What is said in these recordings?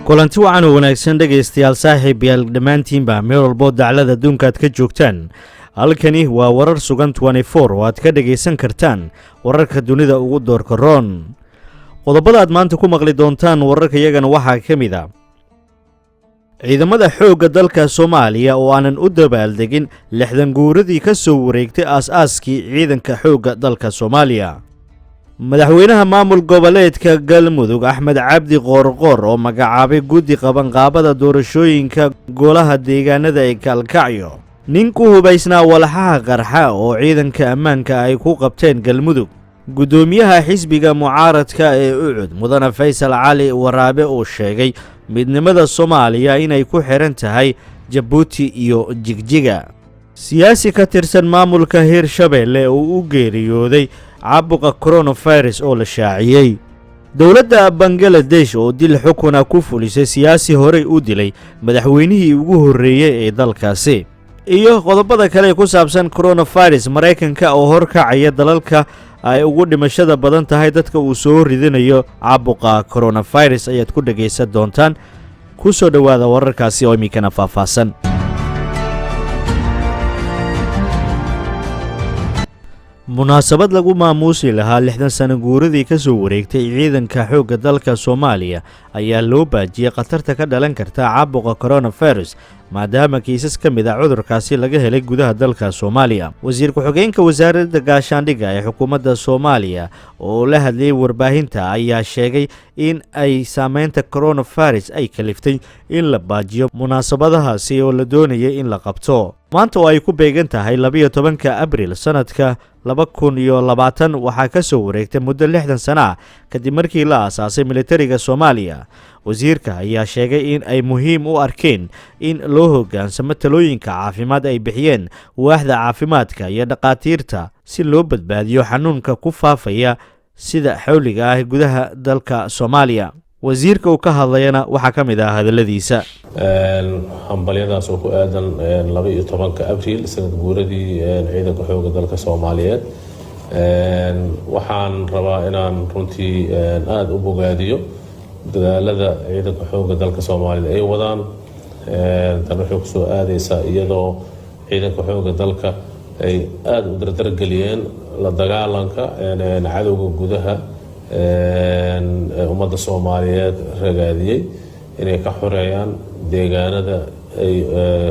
Kulanti wacan oo wanaagsan, dhegaystayaal, saaxiib yaal, dhammaantiinba meel walboo daclada adduunka aad ka joogtaan. Halkani waa Warar Sugan 24 oo aad ka dhegaysan kartaan wararka dunida ugu doorka roon. Qodobada aad maanta ku maqli doontaan wararka iyagana waxaa ka mid a ciidamada xoogga dalka Soomaaliya oo aanan u dabaaldegin 60 guuradii ka soo wareegtay aas-aaskii ciidanka xoogga dalka Soomaaliya. Madaxweynaha maamul goboleedka Galmudug, Axmed Cabdi Qoorqoor, oo magacaabay guddi qabanqaabada doorashooyinka golaha deegaanada ee Kaalkacyo. Nin ku hubaysnaa walxaha qarxa oo ciidanka ammaanka ay ku qabteen Galmudug. Guddoomiyaha xisbiga mucaaradka ee UCUD, Mudane Faysal Cali Waraabe, uu sheegay midnimada Soomaaliya inay ku xidhan tahay Jabuuti iyo Jigjiga. Siyaasi ka tirsan maamulka Hirshabeelle oo u geeriyooday caabuqa coronavirus oo la shaaciyey. Dowladda Bangaladesh oo dil xukuna ku fulisay siyaasi horey u dilay madaxweynihii ugu horreeyey ee dalkaasi, iyo qodobada kale ku saabsan coronavirus. Maraykanka oo horkacaya dalalka ay ugu dhimashada badan tahay dadka uu soo ridinayo caabuqa coronavirus ayaad ku dhegaysan doontaan. Ku soo dhowaada wararkaasi oo iminkana faahfaahsan. Munaasabad lagu maamuusi lahaa 60 sano guuradii ka soo wareegtay ciidanka xoogga dalka Soomaaliya ayaa loo baajiyey khatarta ka dhalan karta caabuqa coronavirus, maadaama kiisas ka mid a cudurkaasi laga helay gudaha dalka Soomaaliya. Wasiir ku-xigeenka wasaaradda gaashaandhigga ee xukuumadda Soomaaliya oo la hadlayay warbaahinta ayaa sheegay in ay saameynta coronavirus ay kaliftay in la baajiyo munaasabadahaasi oo la doonayay in la qabto maanta oo ay ku beegan tahay 12-ka Abril sanadka 2020. Waxaa ka soo wareegtay muddo 60 sano ah kadib markii la aasaasay militariga Soomaaliya. Wasiirka ayaa sheegay in ay muhiim u arkeen in loo hoggaansamo talooyinka caafimaad ay bixiyeen waaxda caafimaadka iyo dhakhaatiirta si loo badbaadiyo xanuunka ku faafaya sida xawliga ah gudaha dalka Soomaaliya. Wasiirka uu ka hadlayana waxaa ka mid ah hadalladiisa. Hambalyadaas oo ku aadan 12-ka Abriil, sanad guuradii ciidanka xooga dalka Soomaaliyeed, waxaan rabaa inaan runtii aada u bogaadiyo dadaalada ciidanka xooga dalka Soomaaliyeed ay wadaan. Tan waxay kusoo aadeysaa iyadoo ciidanka xooga dalka ay aada u dardargeliyeen la dagaalanka cadowga gudaha ummadda Soomaaliyeed ragaadiyey, inay ka xoreeyaan deegaanada ay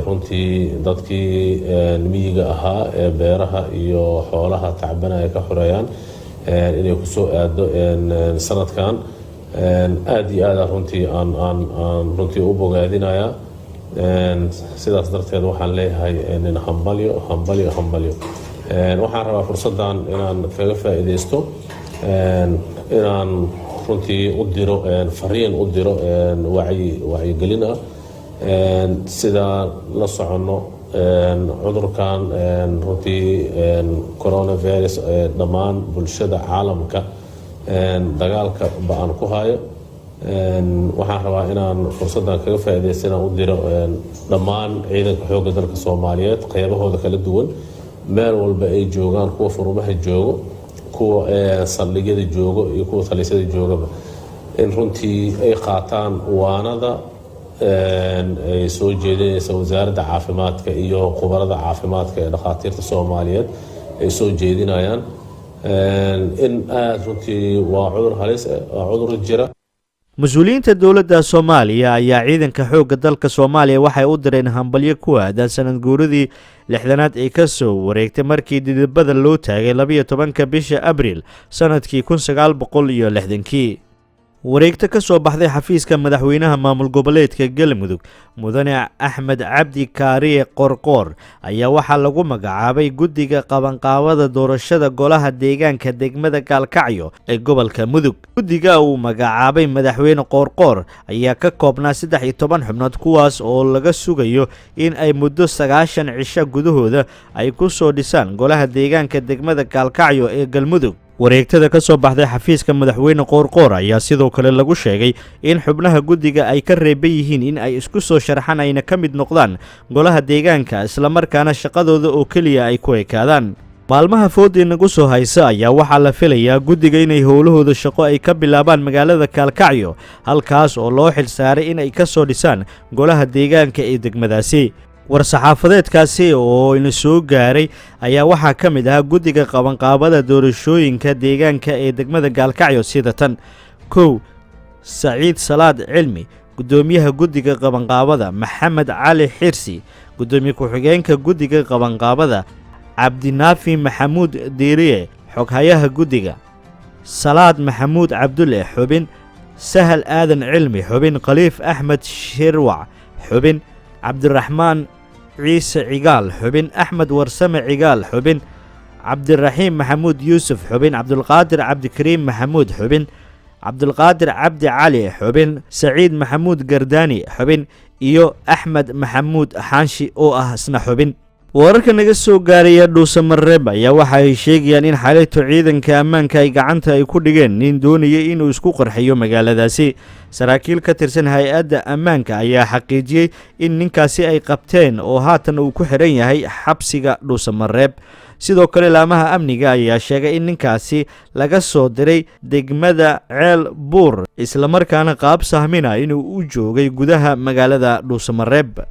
runtii dadkii miyiga ahaa ee beeraha iyo xoolaha tacbana ay ka xoreeyaan. Inay kusoo aado sanadkan aada iyo aada runtii aan runtii u bogaadinayaa. Sidaas darteed waxaan leeyahay hambalyo, hambalyo, hambalyo. Waxaan rabaa fursaddan inaan kaga faa-iideysto inaan runtii u diro fariin, u diro wacyigelin ah. Sidaa la soconno, cudurkan runtii coronavirus dhammaan bulshada caalamka dagaalka ba-an ku hayo. Waxaan rabaa inaan fursaddan kaga faa-ideysto inaan u diro dhammaan ciidanka xoogga dalka Soomaaliyeed qeybahooda kala duwan, meel walba ay joogaan, kuwa furumaha joogo, kuwa saldhigyada joogo iyo kuwa talisyada joogaba, in runtii ay qaataan waanada ay soo jeedinaysa wasaaradda caafimaadka iyo khubarada caafimaadka ee dhakhaatiirta Soomaaliyeed ay soo jeedinayaan. In aada runtii waa cudur halis, waa cudur jira. Mas-uuliyiinta dowladda Soomaaliya ayaa ciidanka xoogga dalka Soomaaliya waxay u direen hambalyo ku aadan sanad guuradii 60aad ee ka soo wareegtay markii didibada loo taagay 12-ka bisha Abriil sanadkii 1960-kii. Wareegto ka soo baxday xafiiska madaxweynaha maamul goboleedka Galmudug, Mudane Axmed Cabdi Kaariye Qorqoor, ayaa waxaa lagu magacaabay guddiga qabanqaabada doorashada golaha deegaanka degmada Gaalkacyo ee gobolka Mudug. Guddiga uu magacaabay madaxweyne Qoorqoor ayaa ka koobnaa 13 xubnood, kuwaas oo laga sugayo in ay muddo 90 cisho gudahooda ay ku soo dhisaan golaha deegaanka degmada Gaalkacyo ee Galmudug. Wareegtada ka soo baxday xafiiska madaxweyne Qoorqoor ayaa sidoo kale lagu sheegay in xubnaha guddiga ay ka reeban yihiin in ay isku soo sharxaan ayna ka mid noqdaan golaha deegaanka, islamarkaana shaqadooda oo keliya ay ku ekaadaan. Maalmaha fooda inagu soo haysa ayaa waxaa la filayaa guddiga inay howlahooda shaqo ay ka bilaabaan magaalada Kaalkacyo, halkaas oo loo xilsaaray in ay ka soo dhisaan golaha deegaanka ee degmadaasi. War-saxaafadeedkaasi oo ina soo gaaray ayaa waxaa ka mid ahaa guddiga qabanqaabada doorashooyinka deegaanka ee degmada Gaalkacyo sida tan: 1, Saciid Salaad Cilmi, guddoomiyaha guddiga qabanqaabada; Maxamed Cali Xirsi, guddoomiye ku-xigeenka guddiga qabanqaabada; Cabdinaafi Maxamuud Diiriye, xoghayaha guddiga; Salaad Maxamuud Cabdulle, xubin; Sahal Aadan Cilmi, xubin; Khaliif Axmed Shirwac, xubin; Cabdiraxmaan Ciise Cigaal, xubin; Axmed Warsame Cigaal, xubin; Cabdiraxiim Maxamuud Yuusuf, xubin; Cabdulqaadir Cabdikariim Maxamuud, xubin; Cabdulqaadir Cabdi Cali, xubin; Saciid Maxamuud Gardaani, xubin; iyo Axmed Maxamuud Xaanshi oo ah isna xubin. Wararka naga soo gaaraya Dhuusamareeb ayaa waxa ay sheegayaan in xalayto ciidanka ammaanka ay gacanta ay ku dhigeen nin doonayay inuu isku qarxiyo magaaladaasi. Saraakiil ka tirsan hay-adda ammaanka ayaa xaqiijiyey in ninkaasi ay qabteen oo haatan uu ku xiran yahay xabsiga Dhuusamareeb. Sidoo kale, laamaha amniga ayaa sheegay in ninkaasi laga soo diray degmada Ceel Buur, islamarkaana qaab sahmina inuu u joogay gudaha magaalada Dhuusamareeb.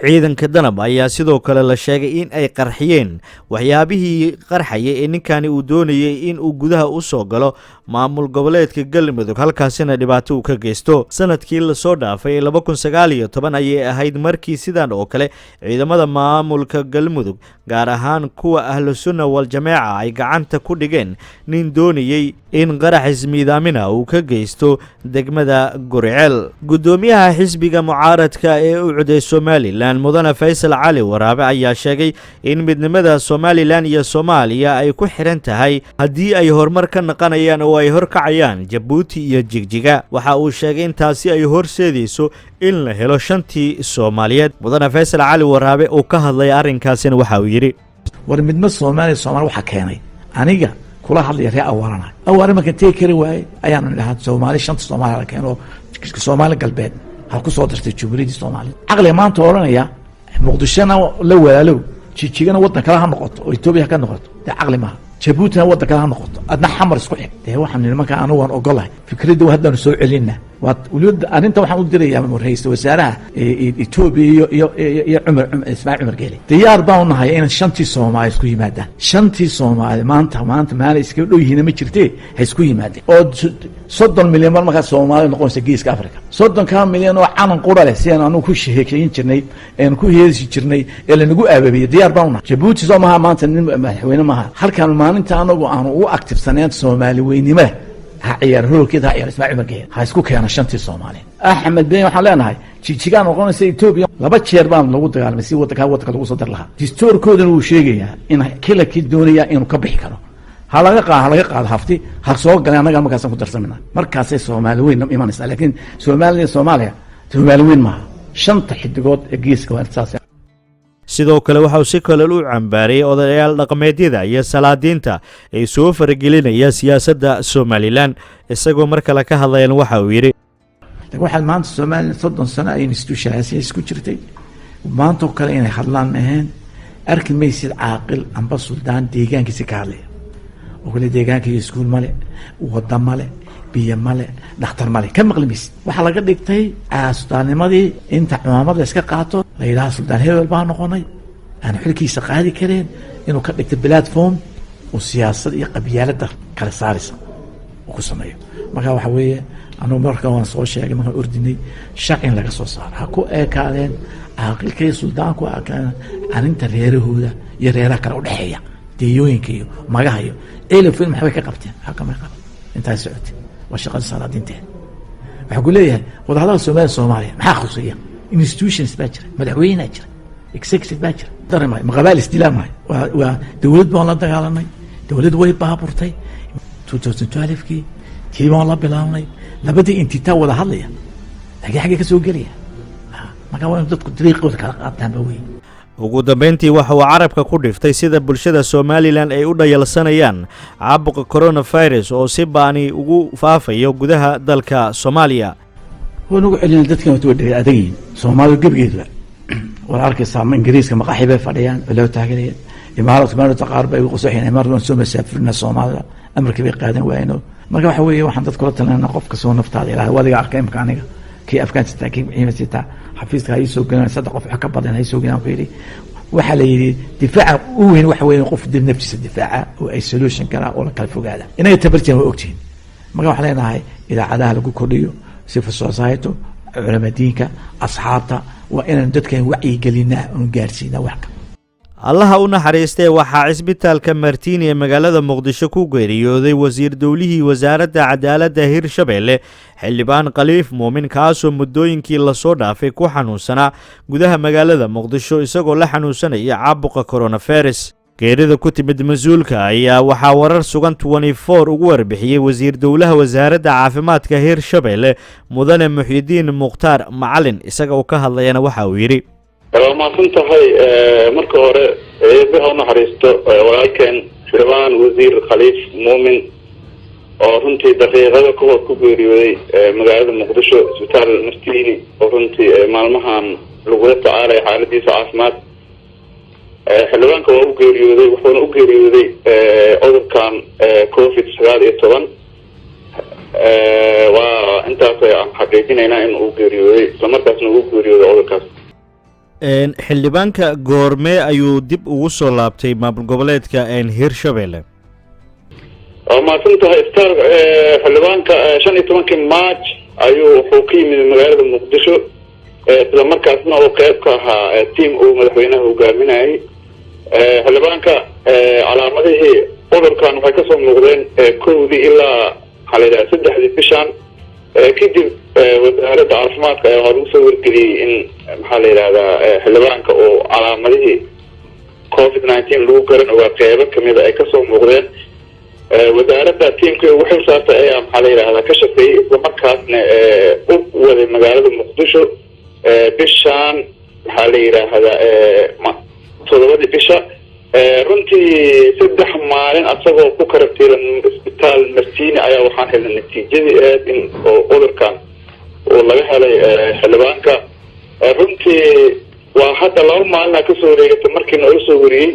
Ciidanka Danab ayaa sidoo kale la sheegay in ay qarxiyeen waxyaabihii qarxayay ee ninkani uu doonayay in uu gudaha u soo galo maamul goboleedka Galmudug, halkaasina dhibaato uu ka geysto. Sanadkii lasoo dhaafay ee 2019 ayay ahayd markii sidan oo kale ciidamada maamulka Galmudug, gaar ahaan kuwa Ahlu Sunna Wal-Jameeca, ay gacanta ku dhigeen nin doonayey in qarax ismiidaamina uu ka geysto degmada Guriceel. Guddoomiyaha xisbiga mucaaradka ee u cuday Somalilan, Mudane Faysal Cali Waraabe, ayaa sheegay in midnimada Somalilan iyo Soomaaliya ay ku xiran tahay haddii ay horumar ka naqanayaan oo ay horkacayaan Jabuuti iyo Jigjiga. Waxa uu sheegay in taasi ay horseedayso in la helo shantii Soomaaliyeed. Mudane Faysal Cali Waraabe oo ka hadlay arrinkaasina waxa uu yidhi: War midma Soomaaliya, Soomaali waxaa keenay aniga kula hadlaya ree Awaarana. Awaare markaan tegi kari waaye ayaanu dhahaa Soomaali, shanta Soomaaliya la keeno oo Soomaali Galbeed ha ku soo dartay Jumhuuriyaddii Soomaaliya. Caqliga maanta odhanaya Muqdishona la walaalow, Jijigana waddan kale ha noqoto oo Etoobiya ha ka noqoto, dee caqli maaha. Jabuutina waddan kale ha noqoto, adna Xamar isku xig. Dee waxaan nidhi markaa anigu waan ogolahay fikradda, haddaanu soo celinna. Waa weliba arrinta waxaan u dirayaa ra'iisul wasaaraha Etoobiya iyo Cumar, Ismaaciil Cumar Geele. Diyaar baan u nahay in shantii Soomaali isku yimaadaan. Shantii Soomaali maanta maana iskaga dhow yihiina ma jirtee, ha isku yimaadeen oo 30 milyan mar markaa Soomaali noqonaysa Geeska Africa, 30-kaa milyan oo calan qura leh, sidaan anugu ku sheekeyn jirnay eenu ku heesi jirnay ee lanagu aababiyey. Diyaar baan u nahay. Jabuuti soo maha maanta nin madaxweyne maaha. Halkaan maalinta anagu aanu ugu active-saneen Soomaali weynimada ha ciyaar roolkeeda, ha ciyaar Ismaaciil Cumar Geele, ha isku keeno shantii Soomaali. Axmed Ben, waxaan leenahay Jijigaa noqonaysa Etoobiya. Laba jeer baan lagu dagaalamay si waddanka lagu soo dar lahaa. Distoorkoodana wuu sheegayaa in kilakii doonaya inuu ka bixi karo. Ha laga qaado hafti, ha soo galay, annaga markaasaan ku darsamina, markaasay Soomaali weyn imanaysaa. Laakiin Soomaaliya, Soomaaliya Soomaali weyn maaha. Shanta xidigood ee geeska waa saas. Sidoo kale waxa uu si kale u cambaariyey odayaal dhaqameedyada iyo salaadiinta ay soo faragelinaya siyaasadda Somalilan. Isagoo mar kale ka hadlayan waxa uu yidhi: Lakin waxaad maanta Somalilan 30 sano ay institution-aasi isku jirtay, maantoo kale inay hadlaan ma aheen. Arki maysid caaqil amba suldaan deegaankiisi ka hadlaya oo kale deegaanka iyo iskuul male, wada male, biyo male, dhakhtar male, ka maqli maysid. Waxaa laga dhigtay suldaannimadii inta cumaamad la iska qaato la yidhaha suldaan hebel baa noqonay, aan xilkiisa qaadi kareen, inuu ka dhigtay platform uu siyaasad iyo qabyaaladda kala saaraysa uu ku sameeyo. Marka waxa weeye, anugu marka waan soo sheegay markaan ordinay, sharci in laga soo saaro, ha ku eekaadeen caaqilka iyo suldaanku arrinta reerahooda iyo reeraha kale udhexeeya, deeyooyinka iyo magaha iyo elifin maxbay ka qabteen, halkamay qaban. Intaas socotay waa shaqada salaadiinteeda. Waxaa ku leeyahay wadahadalka Soomaaliya, Soomaaliya maxaa khuseeya? Institutions baa jira, madaxweynea jira, executive baa jira. Dari maayo maqabaal isdilaa maayo. Waa dowlad baan la dagaalanay, dowlad way baaburtay 2012-kii, tii baan la bilaabnay. Labadii entity wada hadlaya, laakiin xaggee ka soo gelaya? Marka waa inu dadku dariiqooda kala qaataan ba wey. Ugu dambeyntii waxa uu carabka ku dhiftay sida bulshada Somalilan ay u dhayalsanayaan caabuqa coronavirus oo si baani ugu faafayo gudaha dalka Soomaaliya. Waan ugu celina dadkan waa adag yihiin. Soomaalida gebigeeduba waad arkaysaa, Ingiriiska maqaxi bay fadhiyaan oo loo taaganaya. Imaaraadka maalinta qaar bay ugu qosoxeen, Imaaraad waan soo masaafurina, Soomaalida amarkii bay qaadan waayeen. Marka waxa weeye, waxaan dad kula talinayna, qof kastoo naftaada ilaah. Wadiga arka imka aniga kii afkaan sitaa, kii ciima sitaa, xafiiska ha ii soo gelinaa, 3 qof wax ka badan ha ii soo gelinaa. Ku yidhi, waxaa la yidhi difaaca u weyn waxa weeye qof dib naftiisa difaaca oo isolation galaa oo la kala fogaada. Inaga tabartiin waa ogtihiin. Marka waxaan leenahay idaacadaha lagu kordhiyo, civil society, culama diinka, asxaabta, waa inaynu dadkan wacyigelinaa oon gaarsiinaa wax. Allaha u naxariistee, waxaa cisbitaalka Martiini ee magaalada Muqdisho ku geeriyooday wasiir dowlihii wasaaradda cadaaladda Hirshabeelle, Xildhibaan Khaliif Muumin, kaasoo muddooyinkii lasoo dhaafay ku xanuunsanaa gudaha magaalada Muqdisho, isagoo la xanuunsanaya caabuqa coronavirus. Geerida ku timid mas-uulka ayaa waxaa Warar Sugan 24 ugu warbixiyey wasiir dowlaha wasaaradda caafimaadka Hirshabeelle, Mudane Muxyidiin Mukhtaar Macalin. Isaga oo ka hadlayana waxa uu yidhi: Waa mahadsan tahay. Marka hore, Eebe ha unaxariisto walaalkeen Xildhibaan Wasiir Khaliif Muumin, oo runtii daqiiqado kahor ku geeriyooday magaalada Muqdisho, isbitaal Martiini, oo runtii maalmahan lagula tacaalaya xaaladiisa caafimaad. Xildhibaanka waa u geeriyooday, wuxuuna u geeriyooday cudurkan COVID-19. Waa intaas aan xaqiijinaynaa in uu geeriyooday, islamarkaasna uu geeriyooday cudurkaas. Xildhibaanka goormee ayuu dib ugu soo laabtay maamul goboleedka Hirshabelle? Waa mahadsan tahay. Isbitaal xildhibaanka 15-kii March ayuu wuxuu ka yimid magaalada Muqdisho, isla markaasna uu qeyb ka ahaa team uu madaxweynaha hogaaminayay. Xildhibaanka calaamadihii cudurkan waxay kasoo muuqdeen 1-dii ilaa, maxaa la yidhaha, 3-dii bishan. Kadib wasaaradda caafimaadka ayaa waxaa lagu soo wargeliyey in, maxaa la yidhahdaa, xildhibaanka uu calaamadihii COVID-19 lagu garan ogaa qeybo kamida ay kasoo muuqdeen. Wasaaradda teamkii ugu xil saartay ayaa, maxaa la yidhahdaa, ka shaqeeyey, islamarkaasna u waday magaalada Muqdisho bishan, maxaa la yidhaahdaa, 7-dii bisha. Runtii 3 maalin asagoo ku karantiilan isbitaal Martini ayaa waxaan helnay natiijadii ahayd in oo cudurkan uu laga helay xildhibaanka. Runtii waa hadda 2 maalina kasoo wareegatay markii noola soo wariyey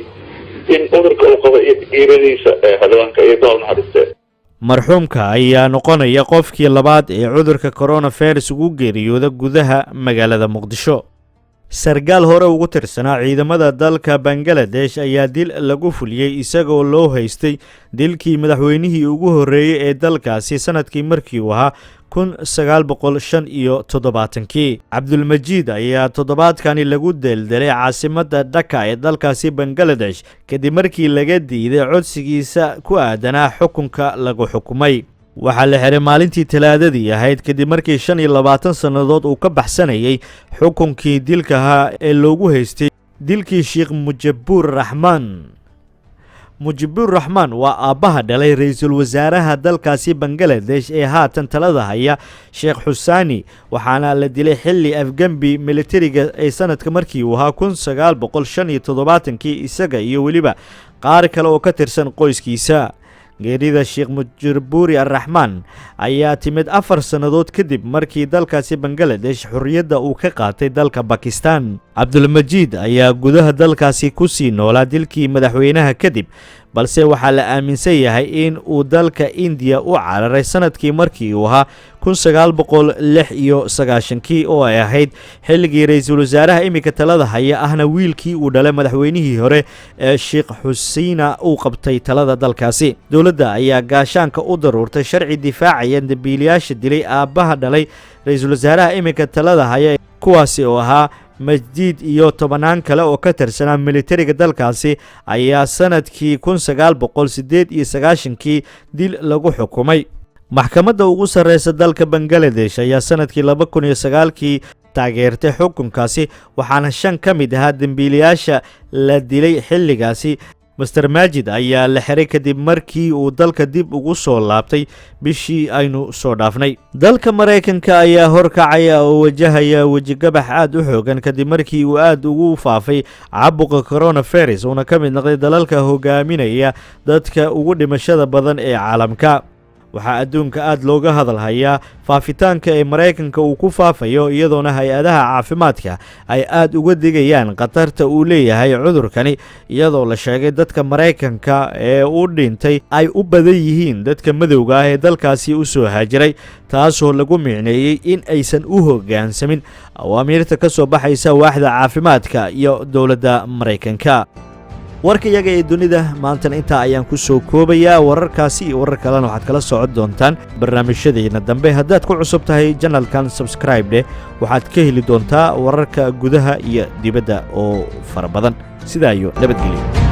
in cudurka uu qabo iyo geeradiisa xildhibaanka iyo dool naxariistee. Marxuumka ayaa noqonaya qofkii labaad ee cudurka coronavirus ugu geeriyooda gudaha magaalada Muqdisho. Sarkaal hore ugu tirsanaa ciidamada dalka Bangaladesh ayaa dil lagu fuliyey, isagoo loo haystay dilkii madaxweynihii ugu horreeyey ee dalkaasi sanadkii markii uu ahaa 1975-kii. Cabdulmajiid ayaa toddobaadkani lagu deldelay caasimadda Dhaka ee dalkaasi Bangaladesh, kadib markii laga diiday codsigiisa ku aadanaa xukunka lagu xukumay. Waxaa la xiray maalintii Talaadadii ahayd, kadib markii 25 sannadood uu ka baxsanayay xukunkii dilkahaa ee loogu haystay dilkii Sheekh Mujabuur Raxmaan. Mujibur Raxmaan waa aabbaha dhalay ra-iisul wasaaraha dalkaasi Bangaladesh ee haatan talada haya, Sheekh Xusaani, waxaana la dilay xilli afgembi militariga ee sanadka markii uu ahaa 1975-kii, isaga iyo weliba qaar kale oo ka tirsan qoyskiisa. Geerida Sheekh Mujiburi Arraxmaan ayaa timid 4 sannadood kadib markii dalkaasi Bangaladesh xorriyadda uu ka qaatay dalka Bakistan. Cabdulmajiid ayaa gudaha dalkaasi ku sii noolaa dilkii madaxweynaha kadib, balse waxaa la aaminsan yahay in uu dalka Indiya u cararay sanadkii markii uu ahaa 1996-kii, oo ay ahayd xilligii ra-iisul wasaaraha iminka talada haya, ahna wiilkii uu dhalay madaxweynihii hore ee Sheekh Xusiina, uu qabtay talada dalkaasi. Dowladda ayaa gaashaanka u daruurtay sharci difaacaya dambiilayaasha dilay aabbaha dhalay ra-iisul wasaaraha iminka talada haya, kuwaasi oo ahaa Majdiid iyo tobanaan kale oo ka tirsanaa militariga dalkaasi ayaa sanadkii 1998-kii dil lagu xukumay. Maxkamadda ugu sarreysa dalka Bangaladesh ayaa sanadkii 2009-kii taageertay xukunkaasi, waxaana 5 ka mid ahaa dembiilayaasha la dilay xilligaasi. Master Maajid ayaa la xiray kadib markii uu dalka dib ugu soo laabtay bishii aynu soo dhaafnay. Dalka Maraykanka ayaa horkacaya oo wajahaya wejigabax aad u xoogan, kadib markii uu aad ugu faafay caabuqa coronavirus, uuna ka mid noqday dalalka hogaaminaya dadka ugu dhimashada badan ee caalamka. Waxaa adduunka aad looga hadal hayaa faafitaanka ee Maraykanka uu ku faafayo, iyadoona hay-adaha caafimaadka ay aad uga digayaan khatarta uu leeyahay cudurkani, iyadoo la sheegay dadka Maraykanka ee u dhintay ay u badan yihiin dadka madowga ah ee dalkaasi u soo haajiray, taasoo lagu micneeyey in aysan u hoggaansamin awaamiirta ka soo baxaysa waaxda caafimaadka iyo dowladda Maraykanka. Warka iyaga ee dunida maantana intaa ayaan ku soo koobayaa. Wararkaasi iyo warar kalena waxaad kala socon doontaan barnaamijyadeena dambe. Haddaad ku cusub tahay channelkan, subscribe dheh. Waxaad ka heli doontaa wararka gudaha iyo dibadda oo fara badan. Sidaa iyo nabadgelyo.